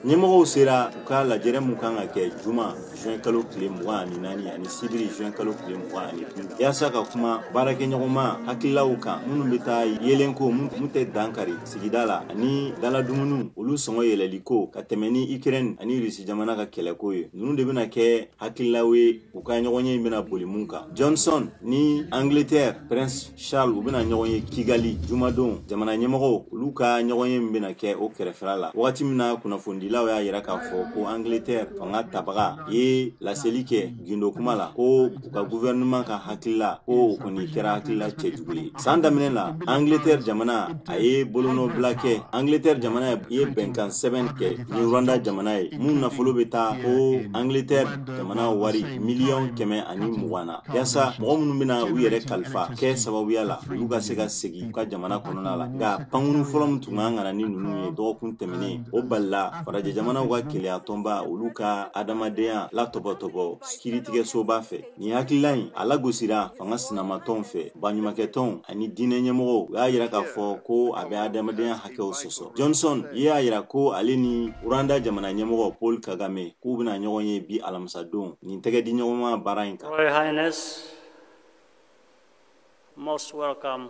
Ɲɛmɔgɔw sera u ka lajɛrɛ mun kan ka kɛ juma juin kalo tile 24 ani sibiri juin kalo tile 25, yaasa ka kuma baarakɛɲɔgɔnma hakililaw kan minnu bɛ taa yeelenko mun tɛ dankari sigida la ani daladumuniw olu sɔngɔ yɛlɛliko ka tɛmɛ ni Ukraine ani Russie jamana ka kɛlɛko ye. Ninnu de bɛna kɛ hakililaw ye u ka ɲɔgɔnye in bɛna boli mun kan. Johnson ni Angleterre Prince Charles u bɛna ɲɔgɔn ye Kigali jumadon. Jamana ɲɛmɔgɔw olu ka ɲɔgɔnye min bɛna kɛ o kɛrɛfɛla la, wagati min na kunnafonidilaw y'a yira k'a fɔ ko Angleterre fanga tabaga ye laseli kɛ gindo kuma la ko u ka gouvernement ka hakilila ko o kɔni kɛra hakilila cɛjugu ye. San daminɛ la, Angleterre jamana a ye bolonɔbila kɛ, Angleterre jamana ye bɛnkan sɛbɛn kɛ ni Rwanda jamana ye mun nafolo bɛ taa ko Angleterre jamana wari 120 miliyɔn na, yaasa mɔgɔ minnu bɛna u yɛrɛ kalifa kɛ sababuya la olu ka se ka segin u ka jamana kɔnɔna la. Nka pankuru fɔlɔ min tun kan ka na ni ninnu ye dɔgɔkun tɛmɛnen, o balila farajɛ jamanaw ka keleya tɔnba olu ka adamadenya latɔbɔtɔbɔ kiiritigɛsoba fɛ. Nin hakilila in a lagosira fanga sinamatɔnw fɛ, baɲumankɛtɔnw ani diinɛ ɲɛmɔgɔw. U y'a yira k'a fɔ ko a bɛ adamadenya hakɛw sɔsɔ. Johnson y'a yira ko ale ni Rwanda jamana ɲɛmɔgɔ Paul Kagame k'u bɛna ɲɔgɔn ye bi alamisadon nin tɛgɛ di ɲɔgɔnma baara in kan. Royal Highness, most welcome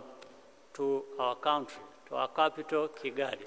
to our country, to our capital, Kigali.